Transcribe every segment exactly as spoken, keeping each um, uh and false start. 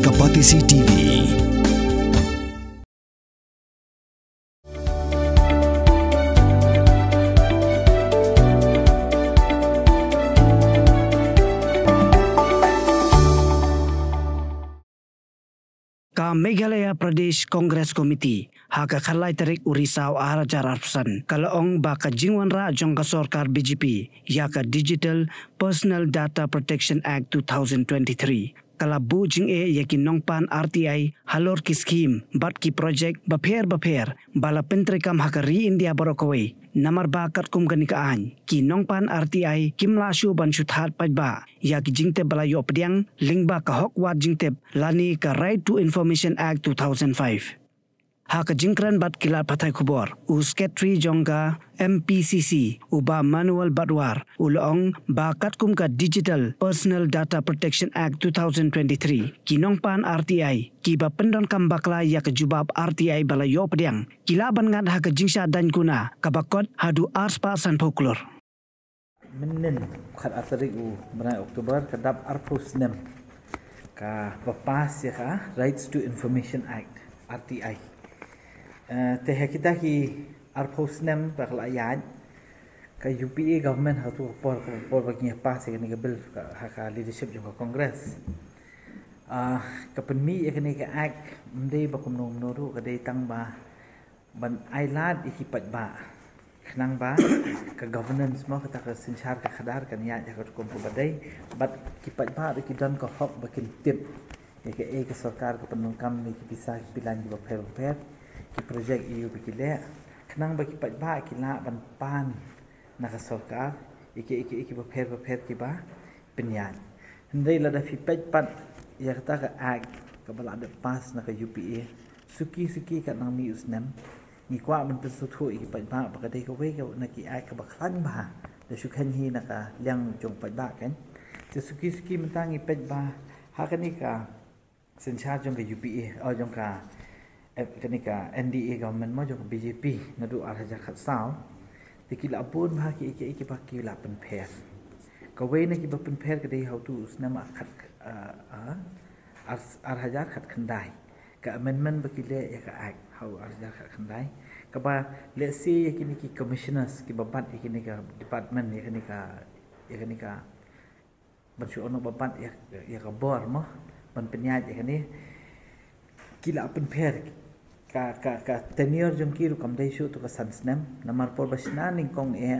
Kapatisi T V. Ka Meghalaya Pradesh Congress Committee ha ka khatlai tarik u Risaw ar hajar arphew san ka la ong ba ka jingwanrah jong ka sorkar B J P ïa ka Digital Personal Data Protection Act two thousand twenty-three ka la buh jingeh ïa ki nongpan R T I halor ki skhim bad ki projek bapher bapher ba la pyntreikam ha ka ri India baroh kawei. Namar ba katkum kane ka aiñ, ki nongpan R T I kim lah shuh ban shu thad paidbah ïa ki jingtip ba la ïoh pdiang lyngba ka hok wad jingtip lane ka Right to Information Act two thousand five. Ha ka jingkren bad ki lad pathai khubor, u Secretary jong ka M P C C, u Bah Manuel Badwar, u la ong ba katkum ka Digital Personal Data Protection Act two thousand twenty-three, ki nongpan R T I kiba pyndonkam bakla ïa ka jubab R T I ba la ïoh pdiang ki lah ban ngat ha ka jingshah daiñ kuna kaba kot haduh arspah sanphew klur. Mynnin khatar tarik u bnai October ka dap arphew snem kaba pass ïa ka Rights to Information Act, R T I. Eh, te ha kita ki arphew snem ba ka la ïaid, ka U P A government ha katu ka por, ka por ba ki ïa pass ïa kane ka bill ka, ha ka leadership jong ka Congress. Ah, ka pynmih ïa kane ka act ym dei ba kumno kumno ruh, ka dei tang ba ban ai lad ïa ki paidbah khnang ba ka governance mo, kata ka synshar ka khadar kan ïaid ha ka rukom kaba dei, bad ki paidbah ruh ki don ka hok ba kin tip ïa kaei ka sorkar ka pyndonkam ïa ki pisa ki plan kiba pher bapher, ki projek ïa u ba ki leh, khnang ba ki paidbah ki lah ban pan na ka sorkar ïa ki, ïa ki, ïa kiba pher bapher kiba pynïaid. Hynrei lada phi peit pat ïa kata ka act kaba la dep pass na ka U P A, suki suki katba nang mih u snem, ngi kwah ban pynsngewthuh ïa ki paidbah ba ka dei kawei ka na ki act kaba khlaiñ bha da shu kheiñ hi na ka liang jong paidbah kan. Te suki suki mynta ngi peit ba ha kane ka synshar jong ka U P A, oh, jong ka, eh, kane ka N D A government mo, jong ka B J P naduh ar hajar khatsaw, te ki la bun bha ki, ki, kiba ki la pynpher. Kawei na kiba pynpher ka dei ha utu u snem ar khat, ah, ah, ar, ar hajar khatkhyndai. Ka amendment ba ki leh ïa ka act ha u ar hajar khatkhyndai, kaba lehse ïa kine ki commissioners kiba bat ïa kine ka department, ïa kine ka, ïa kine ka ban shu ong ba bat ïa, ïa ka bor mo, ban pynïaid ïa kane, ki la pynpher. Ka, ka, ka tenure jong ki ruh kam dei shuh tu ka san snem, namar por ba shna nyngkong eh,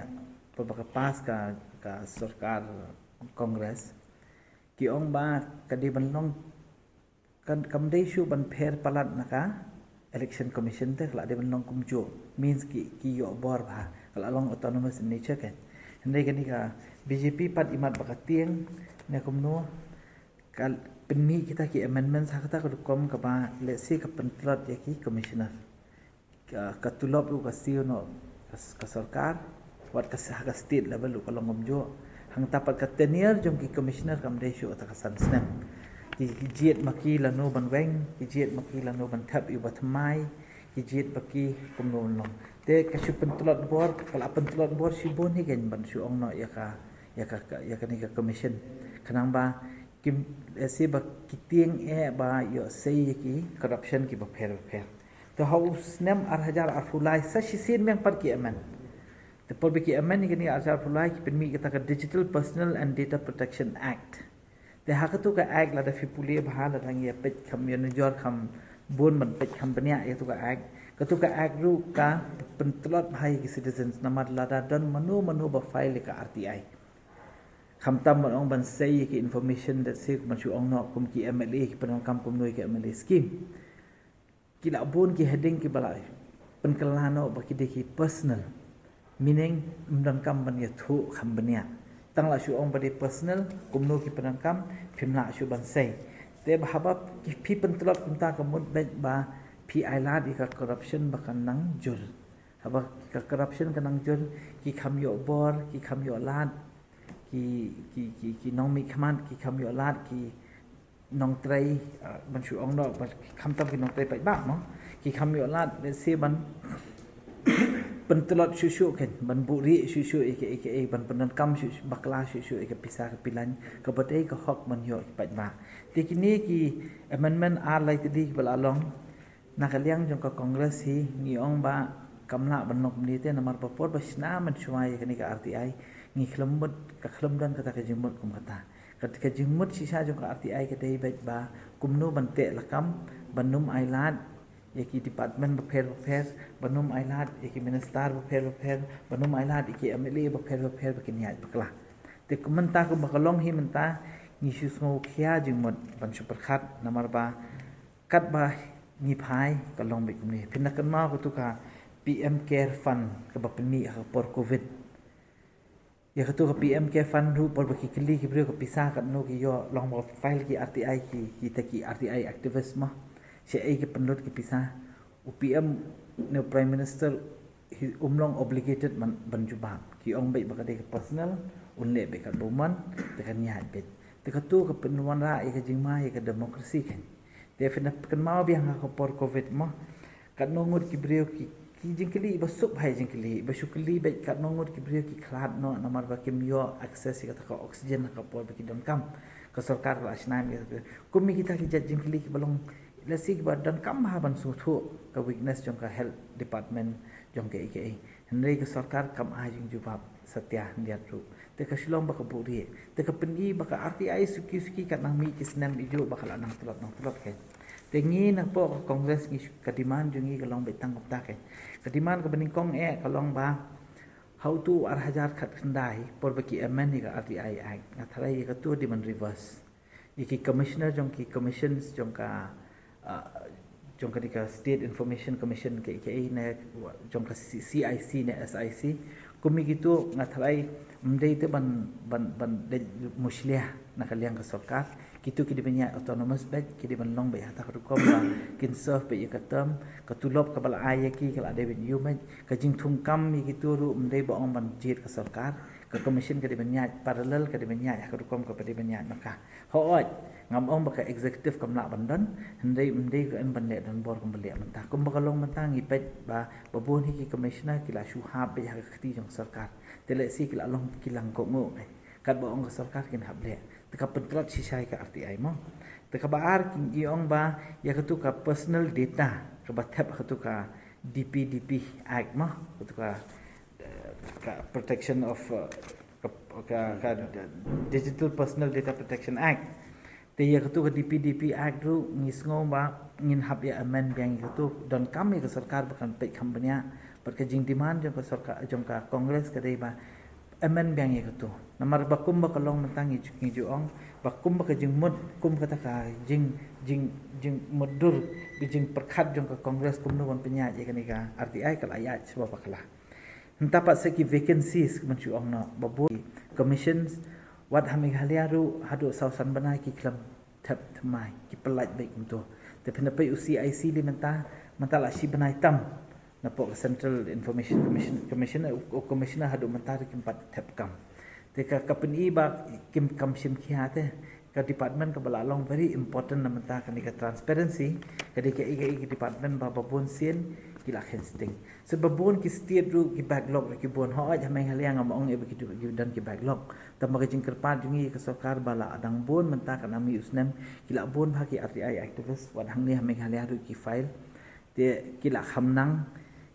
por ba ka pass ka, ka sorkar Congress, ki ong ba ka dei ban long, kan, kam dei shuh ban pher palat na ka Election Commission, te ka la dei ban long kumjuh. Means ki, ki ïoh bor bha, ka la long autonomous in nature kan. Hynrei kane ka B J P pat imat ba ka tieng ne kumno, ka pynmih kita ki amendments ha kata ka rukom kaba lehse ka pyntlot ïa ki commissioner. Ka, ka tulop ruh ka siew noh ka, ka sorkar, wat ka s-, ha ka state level ruh ka long kumjuh. Hangta pat ka tenure jong ki commissioner kam dei shuh kata ka san snem. Ki, ki jied ma ki lano ban weng, ki jied ma ki lano ban thep ïa u ba thymmai, ki jied ma ki kumno ban long. Te ka shu pyntlot bor, ka la pyntlot bor shibun hi kan ban shu ong noh ïa ka, ïa ka, ka, ïa kane ka commission. Khnang ba kim, eh, lehse ba ki tieng eh ba ïoh sei ïa ki corruption kiba pher bapher. Te ha u snem ar hajar arphew lai sa shisien biang pat ki amend. Te por ba ki amend ïa kane ar hajar arphew lai ki pynmih kata ka Digital Personal and Data Protection Act. Te ha katu ka act lada phi pule bha, lada ngi ïa peit kham ïa nujor kham bun ban peit kham bniah ïa katu ka act. Katu ka act ruh ka pyntlot bha ïa ki citizens namar lada don mano mano ba file ïa ka R T I. Khamtam ban ong ban sei ïa ki information, lehse ban shu ong noh kum ki M L A ki pyndonkam kumno ïa ki M L A scheme. Ki la bun ki heading kiba la pynkylla noh ba ki dei ki personal. Meaning ym donkam ban ïathuh kham bniah. Tang la shu ong ba dei personal, kumno ki pyndonkam, phim lah shuh ban sei. Te ba haba ki, phi pyntlot kumta ka mut beit ba phi ai lad ïa ka corruption ba kan nang jur. Haba ka corruption ka nang jur, ki kham ïoh bor, ki kham ïoh lad, ki, ki, ki, ki nongmihkhmat ki kham ïoh lad, ki nongtrei, ah, ban shu ong noh, ban, khamtam ki nongtrei paidbah mo, ki kham ïoh lad, lehse ban pyn tlot shuh shuh kan, ban buhrieh shuh shuh ïa ka, ïa ka, ban pyndonkam shuh shuh, bakla shuh shuh ïa ka pisa ka pilan kaba dei ka hok ban ïoh ki paidbah. Te kine ki amendment ar lai tylli kiba la long, na ka liang jong ka Congress hi ngi ong ba kam lah ban long kumne te, namar ba por ba shna mynshuwa ïa kane ka R T I ngi khlem mut, ka khlem don kata ka jingmut kum kata. Ka, ka jingmut shisha jong ka R T I ka dei beit ba kumno ban teh lakam, ban ym ailad ïa ki department bapher bapher, ban ym ailad ïa ki minister bapher bapher, ban ym ailad ïa ki M L A bapher bapher ba kin ïaid bakla. Te kumta kumba ka long hi mynta, ngi shu sngew khia jingmut ban shu pyrkhat, namar ba katba ngi phai ka long beit kumne. Phin da kynmaw katu ka P M Care Fund kaba pynmih ha ka por Covid. Ïa katu ka P M Care Fund ruh, por ba ki kylli ki briew ka pisa katno ki ïoh, long ba file ki R T I, ki, kita ki R T I activist mo, shaei ki pynlut ki pisa. U P M ne u Prime Minister hi um long obligated ban, ban jubab. Ki ong beit ba ka dei ka personal, un leh beit katba u mon, te kan ïaid beit. Te katu ka pynwanrah ïa ka jingma ïa ka democracy kan. Te phin da kynmaw biang ha ka por Covid mo, katno ngut ki briew ki, ki jingkylli ba suk bha ïa jingkylli, ba shu kylli beit katno ngut ki briew ki khlad noh namar ba kim ïoh access ïa kata ka oxygen ha ka por ba ki donkam. Ka sorkar ka la shna ïa kata. Kum ïa kita ki jait jingkylli kiba long, lehse kiba donkam bha ban sngewthuh ka weakness jong ka health department jong kaei kaei. Hynrei ka sorkar kam ai jingjubab satia hyndiat ruh. Te ka shu long ba ka buhrieh. Te ka pyni ba ka R T I suki suki ka nang mih ki snem, ïoh ba ka la nang tlot nang tlot kan. Te ngi napoh ka Congress ngi shu, ka demand jong ngi ka long beit tang kumta kan. Ka demand kaba nyngkong eh ka long ba ha utu u ar hajar khatkhyndai, por ba ki amend ïa ka R T I Act, nga tharai ïa katu dei ban reverse. Ïa ki commissioner jong ki commissions jong ka, ah, jong kane ka State Information Commission kaei kaei ne, jong ka C-, C I C ne S I C. Kum ïa kitu nga tharai ym dei te ban, ban, ban dei mushlia na ka liang ka sorkar. Kitu ki dei ban ïaid autonomous beit, ki dei ban long beit ha kata ka rukom ba kin serve beit ïa ka term, ka tulop kaba la ai ïa ki ka la dei ban ïoh beit, ka jingthungkam ïa kitu ruh ym dei ba ong ban jied ka sorkar. Ka commission ka dei ban ïaid parallel, ka dei ban ïaid ha ka rukom kaba dei ban ïaid ma ka. Hooid, ngam ong ba ka executive kam lah ban don, hynrei ym dei ka yn ban leh donbor kumba leh mynta. Kumba ka long mynta ngi peit ba, ba bun hi ki commissioner ki la shu hap beit ha ka kti jong sorkar. Te lehse ki la long ki lang kohnguh beit. Katba ong ka sorkar kin hap leh. Te ka pyntlot shisha ïa ka R T I mo. Te kaba ar ki, ngi ong ba ïa katu ka personal data kaba thep ha katu ka D P D P Act mo. Katu ka, eh, ka protection of, eh, ka, ka, ka Digital Personal Data Protection Act. Te ïa katu ka D P D P Act ruh ngi sngew ba ngin hap ïa amend biang ïa katu, donkam ïa ka sorkar ba kan peit kham bniah. Bad ka jingdemand jong ka sorkar, jong ka Congress ka dei ba amend biang ïa katu. Namar ba kum ba ka long mynta ngi ju, ngi ju ong ba kum ba ka jingmut, kum kata ka jing, jing, jingmutdur, jingpyrkhat jong ka Congress kumno ban pynïaid ïa kane ka R T I ka la ïaid shuwa bakla. Hynta pat sa ki vacancies, kumba shu ong noh, ba bun commissions, wat ha Meghalaya ruh haduh saw san bnai ki khlem thep thymmai, ki pyllait beit kumto. Te phin da peit u C I C lei mynta, mynta la shi bnai tam napoh ka Central Information Commission, Commission, u, u Commissioner haduh mynta ruh kim pat thep kam. Te ka, ka pyni ba kim kam shim khia te, ka department kaba la long very important na mynta kane ka transparency, ka dei kaei kaei ka department ba, ba bun sien ki la kheiñ sting. Sa ba bun ki state ruh ki backlog ruh ki bun, hooid ha Meghalaya ngam ong ïa ba ki don ki backlog. Tangba ka jingkyrpad jong ngi ka sorkar ba la dang bun mynta ka nang mih u snem, ki la bun bha ki R T I activist, wat hangne ha Meghalaya ruh ki file. Te ki la kham nang,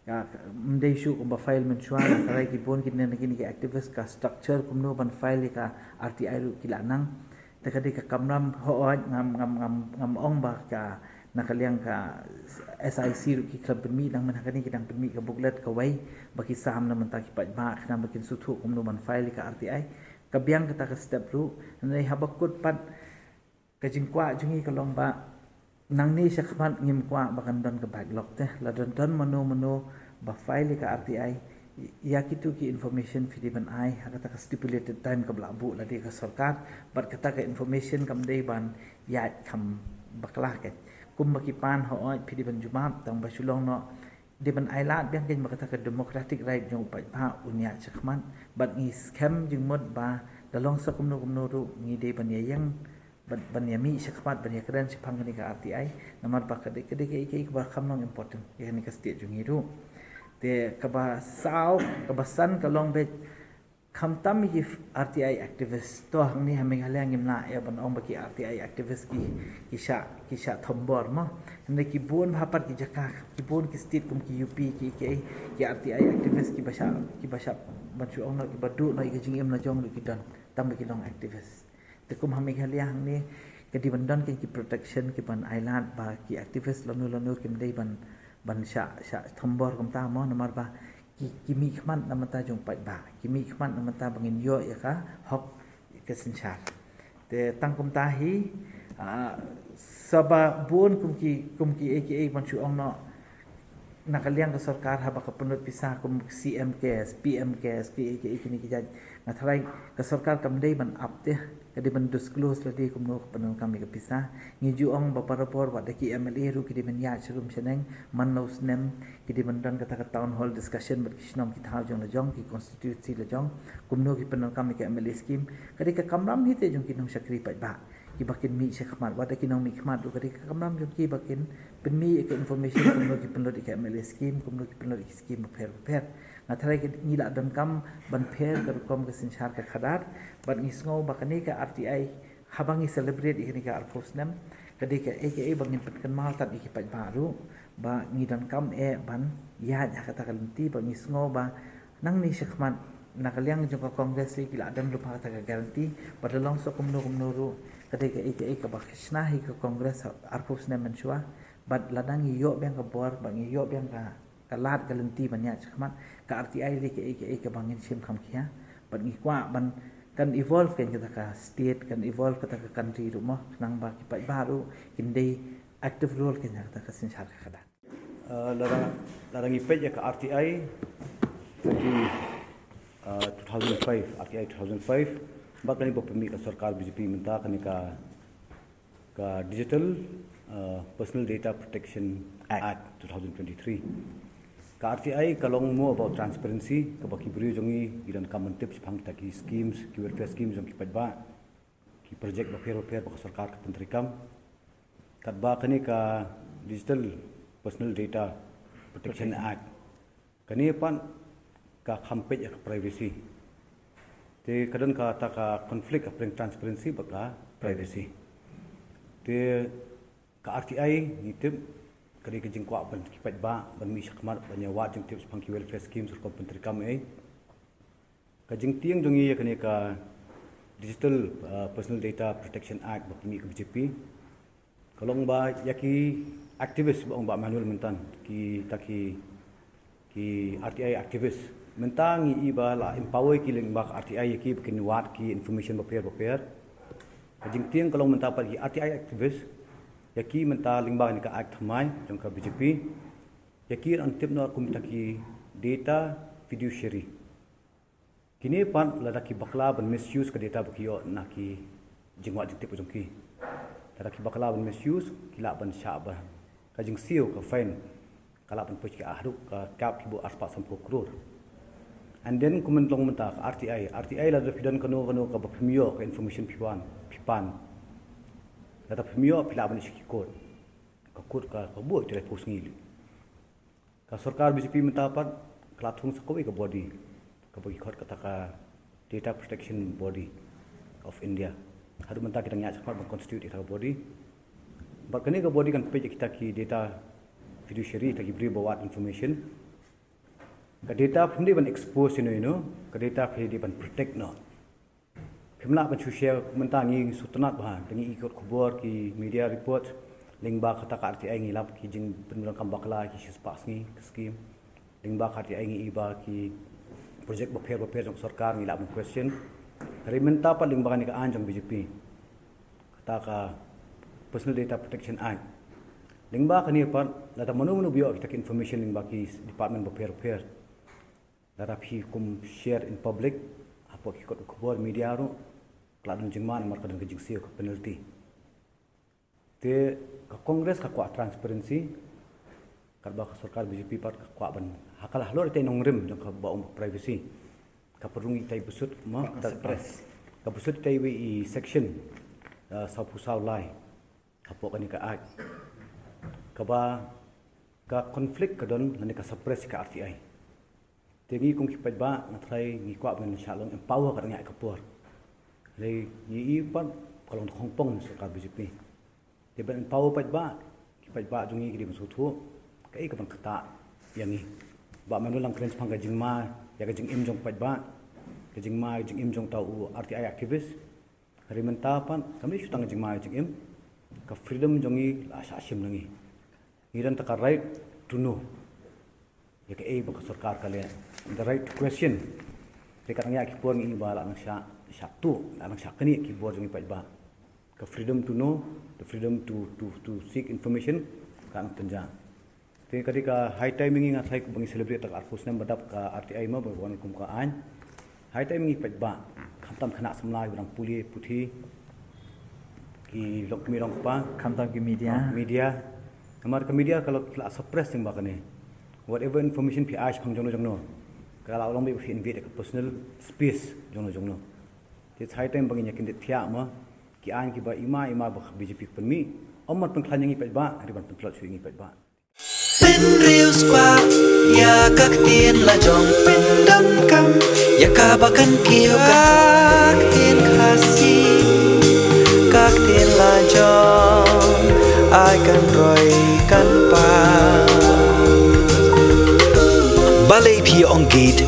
ka, ym dei shuh kumba file mynshuwa, nga tharai ki bun kine na kine ki activist ka structure kumno ban file ïa ka R T I ruh ki la nang. Te ka dei ka kamram, hooid ngam, ngam, ngam, ngam ong ba ka na ka liang ka S I C ruh ki khlem pynmih, nang mynta kane ki dang pynmih ka booklet kawei ba ki sam na mynta ki paidbah khnang ba kin sngewthuh kumno ban file ïa ka R T I. Ka biang kata ka step ruh, hynrei haba kut pat ka jingkwah jong ngi ka long ba nangne shakhmat ngim kwah ba kan don ka backlog te. Lada don mano mano ba file ïa ka R T I, ïa kitu ki information phi dei ban ai ha kata ka stipulated time kaba la buh lade ka sorkar, bad kata ka information kam dei ban ïaid kham bakla kan. Kumba ki pan, hooid phi dei ban jubab, tangba shu long noh, dei ban ailad biang kan ba kata ka democratic right jong u paidbah un ïaid shakhmat, bad ngi skhem jingmut ba da long sa kumno kumno ruh ngi dei ban ïaïeng, ban, ban ïamih shakhmat, ban ïakren shaphang kane ka R T I, namar ba ka dei, ka dei kaei kaei kaba kham long important ïa kane ka state jong ngi ruh. Te kaba saw, kaba san ka long beit khamtam ki R T I activist. To hangne ha Meghalaya ngim lah ïa ban ong ba ki R T I activist ki, ki shah, ki shah thombor mo. Hynrei ki bun bha pat ki jaka, ki bun ki state kum ki U P, ki, ki, ki R T I activist kiba shah, kiba shah ban shu ong noh, kiba duh noh ïa ka jingim la jong ruh ki don, tang ba ki long activist. Te kum ha Meghalaya hangne ka dei ban don ki, ki protection, ki ban ailad ba ki activist lano lano kim dei ban, ban shah, shah thombor kumta mo, namar ba ki, ki mih khmat na bynta jong paidbah, ki mih khmat na bynta ba ngin ïoh ïa ka hok, ïa ka synshar. Te tang kumta hi, ah, sa ba bun kum ki, kum ki ei ki ei ban shu ong noh, na ka liang ka sorkar haba ka pynlut pisa kum C M Cares, P M Cares, ki ei ki ei kine ki jait. Nga tharai ka sorkar kam dei ban ap te, ka dei ban disclose lade kumno ka pyndonkam ïa ka pisa. Ngi ju ong ba barabor, wat da ki M L A ruh ki dei ban ïaid sharum shaneng man la u snem, ki dei ban don kata ka town hall discussion bad ki shnong ki thaw jong la jong, ki constituency la jong, kumno ki pyndonkam ïa ka M L A scheme. Ka dei ka kamram hi te jong ki nongshakri paidbah kiba kin mih shakhmat, wat da ki nongmihkhmat ruh ka dei ka kamram jong ki ba kin pynmih ïa ka information kumno ki pynlut ïa ka M L A scheme, kumno ki pynlut ïa ki scheme bapher bapher. Nga tharai ka, ngi lah donkam ban pher ka rukom ka synshar ka khadar, bad ngi sngew ba kane ka R T I, haba ngi celebrate ïa kane ka arphew snem, ka dei ka ei ka ei ba ngin pynkynmaw tad ïa ki paidbah ruh ba ngi donkam eh ban ïaid ha kata ka lynti, ba ngi sngew ba nangne shakhmat na ka liang jong ka Congress hi ki lah don lypa kata ka guarantee, bad la long shuh kumno kumno ruh, ka dei ka ei ka ei kaba ka shna hi ka Congress arphew snem mynshuwa, bad lada ngi ïoh biang ka bor, bad ngi ïoh biang ka, ka lad ka lynti ban ïaid shakhmat, ka R T I dei ka ei ka ei kaba ngin shim kham khia, bad ngi kwah ban kan evolve kein kata ka state, kan evolve kata ka country ruh mo, khnang ba ki paidbah ruh kin dei active role kein ha kata ka synshar ka khadar. Uh, lada, lada ngi peit ïa ka R T I, ka dei, uh, two thousand five, R T I two thousand five, bad kane ba pynmih ka sorkar B J P mynta, kane ka, ka Digital, uh, Personal Data Protection Act, Act two thousand twenty-three. Ka R T I ka long more about transparency, kaba ki briew jong ngi ki donkam ban tip shaphang kita ki schemes, ki welfare schemes jong ki paidbah, ki project bapher bapher ba ka sorkar ka pyntreikam. Katba kane ka Digital Personal Data Protection Act, kane pat ka kham peit ïa ka privacy. Te ka don kata ka conflict hapdeng transparency bad ka privacy. Te ka R T I ngi tip ka dei ka jingkwah ban ki paidbah ban mih shakhmat ban ïa wad jingtip shaphang ki welfare schemes rukom pyntreikam ei. Ka jingtieng jong ngi ïa kane ka Digital, uh, Personal Data Protection Act ba pynmih ka B J P ka long ba ïa ki activist ba ong Bah Manuel mynta, kita ki, ki R T I activist, mynta ngi i ba la empower ki lyngba ka R T I ïa ki ba kin wad ki information bapher bapher. Ka jingtieng ka long mynta pat ki R T I activist, ïa ki mynta lyngba kane ka act thymmai jong ka B J P, ïa ki yn tip noh kum kita ki data fiduciary. Kine pat lada ki bakla ban misuse ka data ba ki ïoh na ki jingwad jingtip jong ki. Lada ki bakla ban misuse, ki lah ban shah ba ka jingsiew, ka fine ka lah ban poi ki haduh ka kap kiba arspah sanphew klur. And then kum mynta long mynta ka R T I, R T I lada phi don kano kano kaba phim ïoh ka information phi wan, phi pan, lada phim ïoh phi lah ban ïa sha ki court. Ka court ka, ka buh ïa ki laiphew sngi leh. Ka sorkar B J P mynta pat ka la thung sa kawei ka body kaba ki khot kata ka Data Protection Body of India. Haduh mynta ki dang ïaid shakhmat ban constitute ïa kata ka body. Bad kane ka body kan peit ïa kita ki data fiduciary, kita ki briew ba wad information. Ka data phim dei ban expose ïano ïano, ka data ka dei ban protect noh. Phim lah ban shu share, mynta ngi sngewtynnat bha da ngi i kot khubor, ki media report lyngba kata ka R T I ngi lap ki jingpyndonkam bakla ki shispah sngi ka scheme. Lyngba ka R T I ngi i ba ki project bapher bapher jong sorkar ngi lah ban question. Hynrei mynta pat lyngba kane ka aiñ jong B J P, kata ka Personal Data Protection Act, lyngba kane pat lada mano mano ba ïoh kita ki information lyngba ki department bapher bapher, lada phi kum share in public hapoh ki kot khubor, media ruh, ka la don jingma namar ka don ka jingsiew, ka penalty. Te ka Congress ka kwah transparency, katba ka sorkar B J P pat ka kwah ban, ha ka la halor ita i nongrim jong kaba ong privacy, ka pynrung ita i bsut ma, ka suppress, ka bsut ita iwei i section, uh, sawphew saw lai hapoh kane ka act, kaba ka conflict ka don lane ka suppress ka R T I. Te ngi kum ki paidbah nga tharai ngi kwah ban shah long empower kat ngi ha ka por. Hynrei ngi i pat ka long khongpong sorkar B J P. Te ban empower paidbah, ki paidbah jong ngi ki dei ban sngewthuh kaei ka ban ktah ïa ngi. Bah Manuel la kren shaphang ka jingma ïa ka jingim jong paidbah, ka jingma ka jingim jong uta u R T I activist. Hynrei mynta pat kam dei shuh tang ka jingma ka jingim, ka freedom jong ngi la shah shim na ngi. Ngi don tang ka right to know ïa kaei ba ka sorkar ka leh, the right to question. Te kat ngi ha ki por ngi ba la nang shah, shah tuh, la nang shah knieh ki bor jong ngi paidbah. Ka freedom to know, the freedom to, to, to seek information, ka nang pynjah. Te ka dei ka high time ngi, nga tharai kumba ngi celebrate ïa ka arphew snem ba dap ka R T I ma, ba wan kum ka aiñ. High time ngi paidbah, khamtam khynnah samla ba dang pule puthi, ki lok kmie lok kpa, khamtam ki media. Ah, media. Namar ka media ka la, ka la suppress lyngba kane. Whatever information phi ai shaphang jongno jongno, ka la long beit ba phi invade ka personal space jongno jongno. Te it's high time ba ngin ïa kyndit thiah ma ki aiñ kiba ima ima ba B J P ka pynmih. Ym ban pynkhlaiñ ïa ngi paidbah, hynrei ban pyntlot shuh ïa ngi paidbah. Pynriewspah ïa ka ktien lajong, pyndonkam ïa kaba kan kiew ka ktien Khasi, ka ktien lajong ai kan roi kan pang. Balei phi ong gate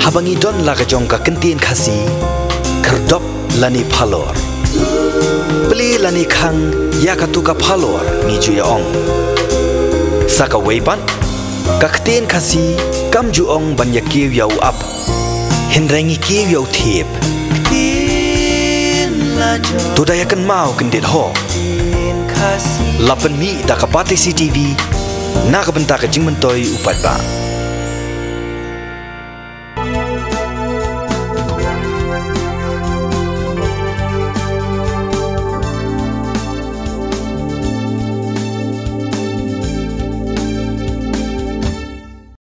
haba ngi don la ka jong ka ktien Khasi? Khyrdop lane phalor, plie lane khang ïa katu ka phalor, ngi ju ïa ong. Sa kawei pat, ka ktien Khasi kam ju ong ban ïa kiew ïa u ap, hynrei ngi kiew ïa u thiep. To da ïa kynmaw kyndit ho. La pynmih da ka Batesi T V na ka bynta ka jingmyntoi u paidbah.